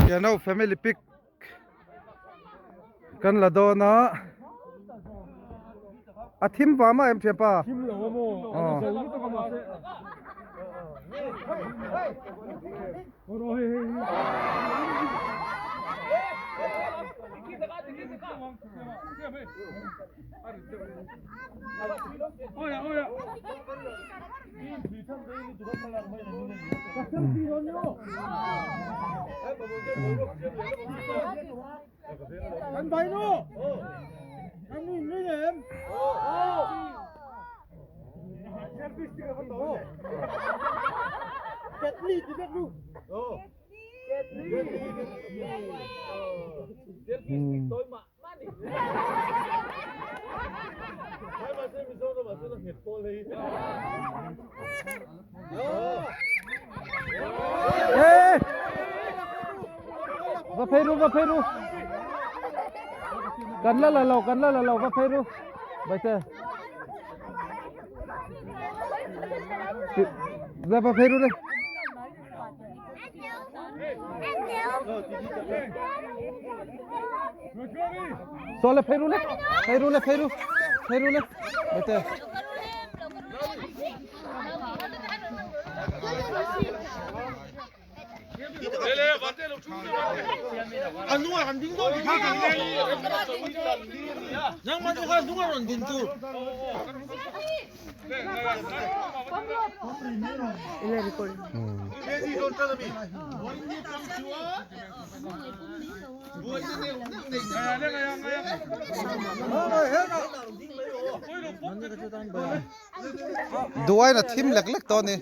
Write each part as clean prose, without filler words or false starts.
Piano family pic kan la dawn a a thim vang mah em thianpa thim lo a maw a zo lutuk a mahse Ê! Va phei ru, va phei ru. Kan la la lo, kan la la lo, va phei ru. Baite. Va va phei ru le. Saw le phei ru le. Phei ru le, phei ru. Phei ru le. Baite. Duain a thim lek lek tawh a ni.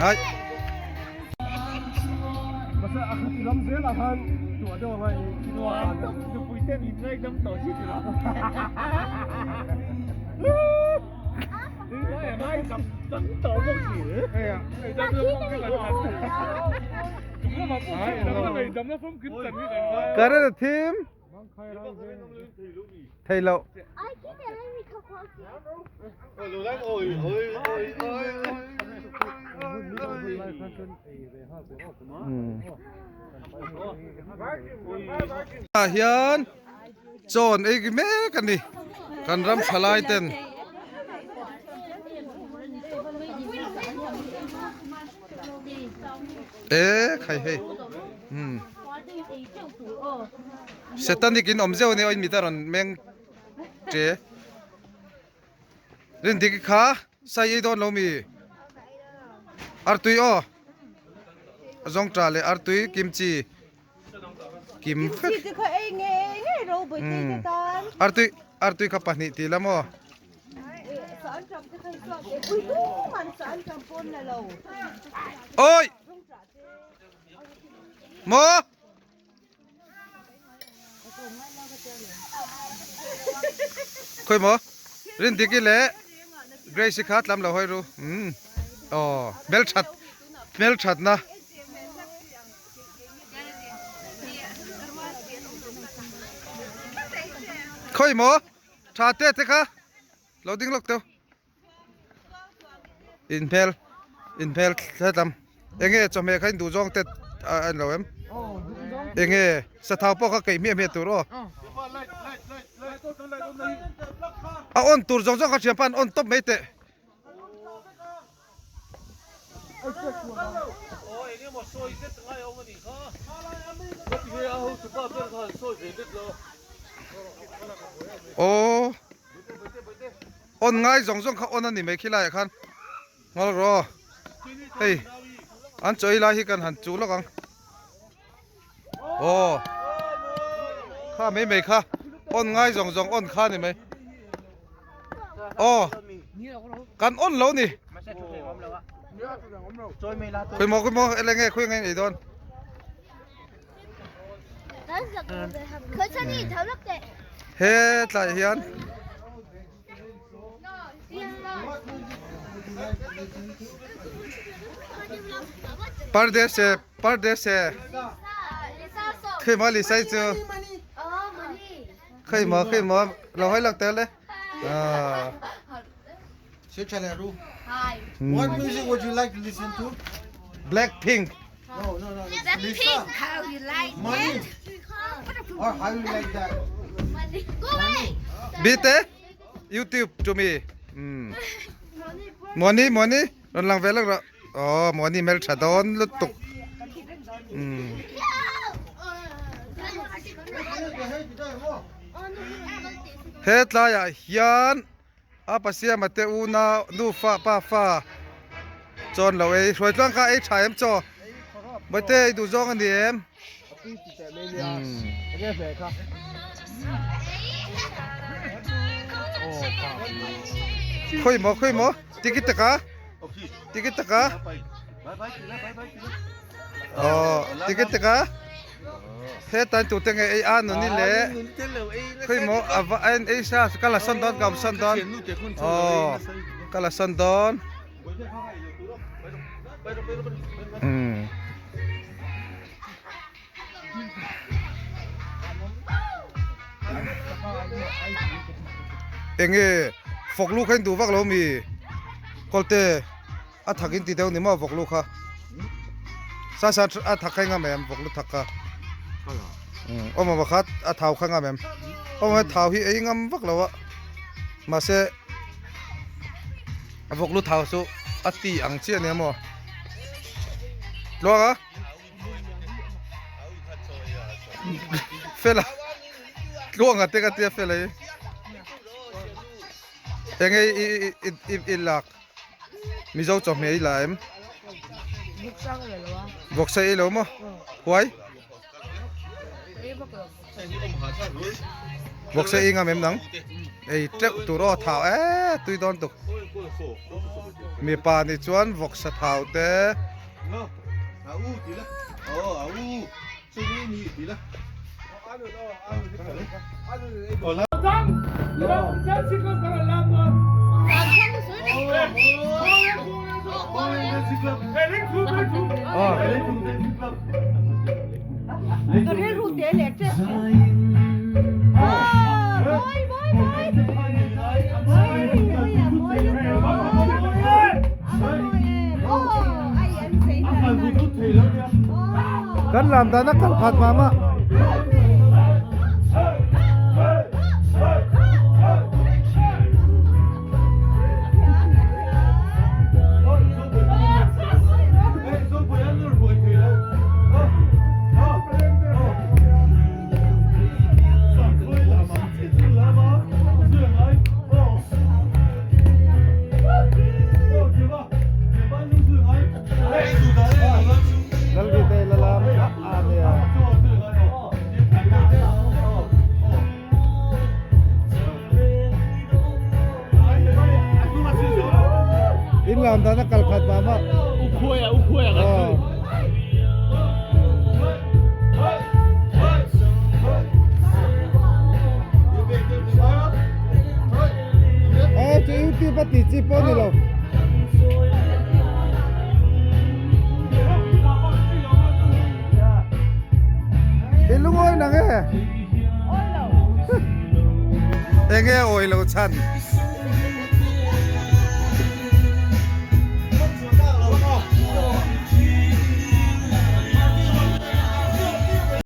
Đấy. Current a thim thei lo. Ah hian chawn ei mek a ni kan ram thalai ten. E khai hei um Satanic in awm zeuh a nia aw in mit a rawn meng che rin dik kha sai ei dawn lo mi artui aw zawngtah leh artui kimchi kim vek artui artui kha pahnih tih la maw. Oi! Maw? Khoi maw? Rindiki leh Grace kha tlam lo hawi ru. Um. Aw, hmel that hmel that na. Khoi maw? Tha te te kha lo ding lawk teuh. Inhmel inhmel thla tam enge chawhmeh kha in duh zawng te. a ni lo em? Enge sathau pawh kha keih hmiah hmiah tur aw. A on tur zawng zawng kha thianpa an on tawp mai teh. Aw on ngai zawng zawng kha on a ni mai khi laiah khan ngawl rawh hei an chaw ei lai hi kan han chuh lawk ang aw kha mai mai kha on ngai zawng zawng on kha ni mai aw kan on lo ni khawi maw khawi maw eng nge khawi nge ei dawn. He tlaiah hian Pardese Pardese Khawi maw Lisai chu Khawi maw khawi maw lo hawi lak tel e What music would you like to listen to? Blackpink No, no, no. Lisa. How you like Money. Or how you like that? Money. Go away. Bite YouTube to me. Mm. Money, money. Ron lang ve lak rawh. Oh, money mel tha dawn lutuk. Mm. He tlaiah hian A Pasiama te unau nufa pa fa chuan lo ei hruai tluang kha ei tha em chaw Bawihte ei duh zawng a ni em? Khawi maw khawi maw tiki taka tiki taka Aw tiki taka hetain tute nge ei a nuni le khawi maw a va a en ei sa ka la sawn dawn ka awm sawn dawn aw ka la sawn dawn umm. Enge fawk lu kha in duh vak lo mi kawlte. A thak in ti deuh ni maw vawk lu kha sa sa a thak kha i ngam em vawk lu thak kha awm awm kha a thau kha ngam em awm awm thau hi ei ngam vak lo a mahse vawk lu thau chu a ti ang chiah nia maw tluang a fela tluang a te ka tia fela hi enge i i i i lak. Mizo chawhmeh i la em? Vawksa ei lo maw? Huai? Vawksa ei ngam em nang? Ei teuh tur aw thau e tui dawn tuk. Mipa ni chuan vawksa thau te. Kan lam dan a kal khat mah mah. In lam dan a kal khat mah mah. Ê, chu YouTube a tih chi pawh a ni lo. I lungawi nang e. Enge awi lo chhan.